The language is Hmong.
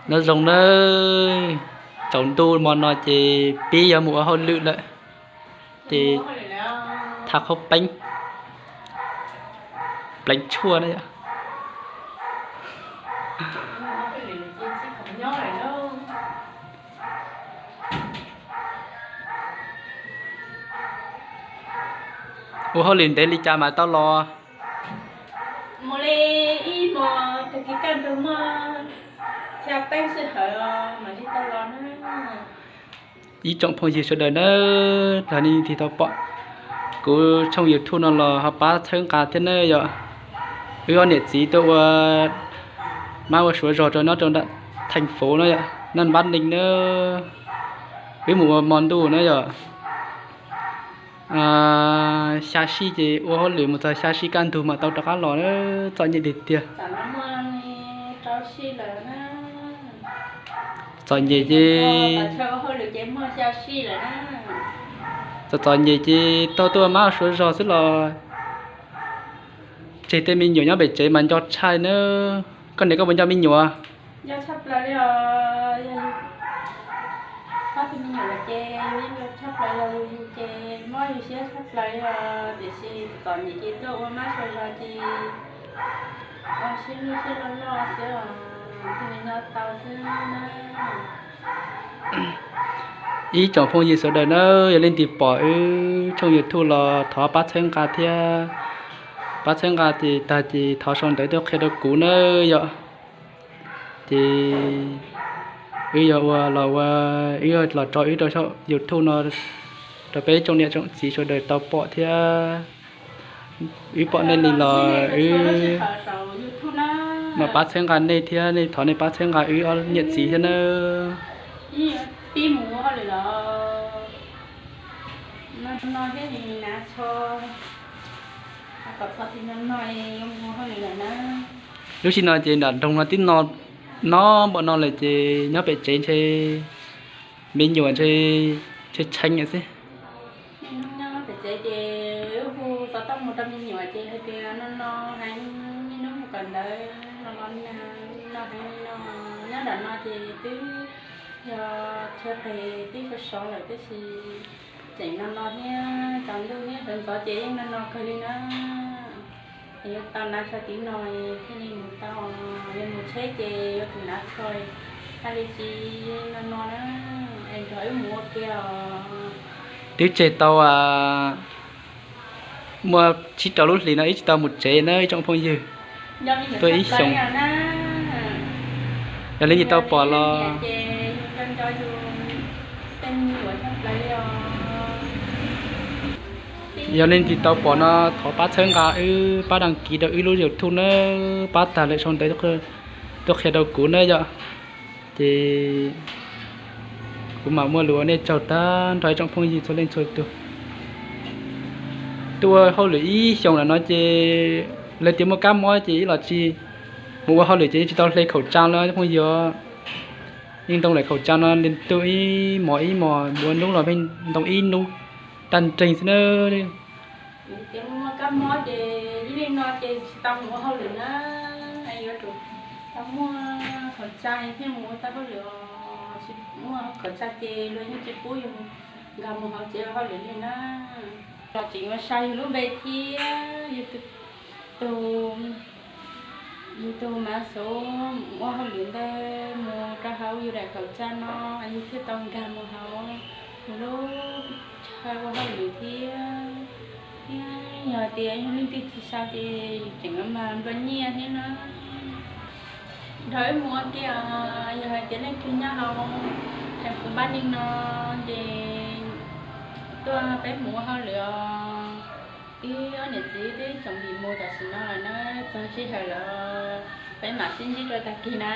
Nyob zoo nawb, tsaus ntuj hmo no ces peb yuav mus ua hauj lwm lawm, ces thav qhaub peeb, pleev tshuaj na yom. Ua hauj lwm ntev li cas mas tau los? Mus li ib hmos, tag kis kaj ntug muaj xya teeb sij hawm mam li tau los na. Ib tsoom phooj ywg sawv daws nawb, yog nej tig tau pom kuv tshooj YouTube no los ho pab txhawb nqa thiab nawb yom. Wb ob niam txiv tuaj ua mab ua suav zog rau nyob rau nram theej fuv na yom, Nam Npab Neeg na. Wb mus ua hmo ntuj na yom. Xya sij ces ua hauj lwm mus txog xya sij kaj ntug mam tau rov qab los, txom nyem tiag tiag. Txom nyem ces, txom txom nyem ces tau tuaj mab ua suav zog xwb los tseg tej me nyuam nyob pem tsev mas nco tshaj na. Koj niam koj puas nco me nyuam? Nco tshaj plaws li os, yog yus pab tus me nyuam ces nco tshaj plaws, yog yus ces mob yus siab tshaj plaws li os. Tiam sis txom nyem ces tuaj ua mab suav zog ces ua siab loj siab loj loj xwb os, thiaj li nco tau xwb na. Ib tsoom phooj ywg sawv daws na, yog leej twg pom wb tshooj YouTube los thov pab txhawb nqa thiab. Pab txhawb nqa ces tag ces thov sau ntawv tuaj qhia rau kuv na yom. Ces wb yuav ua los ua, wb yuav los tso wb rau saum YouTube no rau peb tsoom niam tsoom txiv sawv daws tau pom thiab. Wb pom nej li los wb mam pab txhawb nqa nej thiab, nej thov nej pab txhawb nqa wb ob niam txiv thiab nawb. Lub sij no ces nram nroog no twb no, no npaum no lawm ces nyob pem tsev ntshe me nyuam ntshe tshee xwb. Nyob pem tsev ces wb hu xov tooj mus rau me nyuam ces hais tias no no heev, niaj hnub mus kawm ntawv no no, no heev no. Nyob nram no ces twb yog chaw qis twb sov sov lawm tab sis tseem no no thiab, tsaus ntuj thiab sawv ntxov ces yeej no no kawg li na. Es yuav tau hnav tsho tiv no thiaj li mus tau, yog mus tsheb ces yuav tsum hnav tsho, haj li tsis no no na, es nrog wb mus ua ke os. Twb tseg tau muaj tsib rau lub hlis no wb tsis tau mus tsev na ib tsoom phooj ywg. Tuaj ib xyoos. Yog leej twg tau pom los, yog leej twg tau pom no thov pab txhawb nqa wb, pab đăng ký rau wb lub YouTube na, pab tag lawm sau ntawv tuaj qhia rau kuv na yom. Ces kuv mam muaj lus ua nej tsaug tag nrho ib tsoom phooj ywg txhua leej txhua tus. Tuaj ua hauj lwm ib xyoos lawm no ces lawv tias muaj kab mob ces ib los tsis mus ua hauj lwm ces yeej tsis tau hle khaum tsa li phooj ywg. Yeej ntoo lawm khaum tsa no li tuaj ib hmos ib hmos, ua hnub los pheej ntoo ib hnub tag nrho xwb na. Ces muaj kab mob ces ib leeg no ces tsis tau mus ua hauj lwm na, yuav tsum tau muaj khaum tsa thiaj mus ua tau hauj lwm os. Tsis muaj khaum tsa ces luag yeej tsis pub yus nkag mus hauv tsev ua hauj lwm li na. Los tseem yuav xa yus lub npe thiab, yus tus, yus tus mav xov ua hauj lwm ntawd mus rau hauv yus daim khaum tsa no, yus thiaj tau nkag mus hauv yus lub chaw ua hauj lwm thiab. Thiab yog tias yog leej twg tsis xa ces yus tseem yuav mag nplua nyiaj thiab na. Nrog wb mus ua ke os, yog hais tias leej twg nyob hauv thành phố Bắc Ninh no ces tuaj peb mus ua hauj lwm os. Wb ob niam txiv twb tsoom dim mus tam sim no lawm na, txog sij hawm lawm, peb mam sib ntsib rau tag kis na.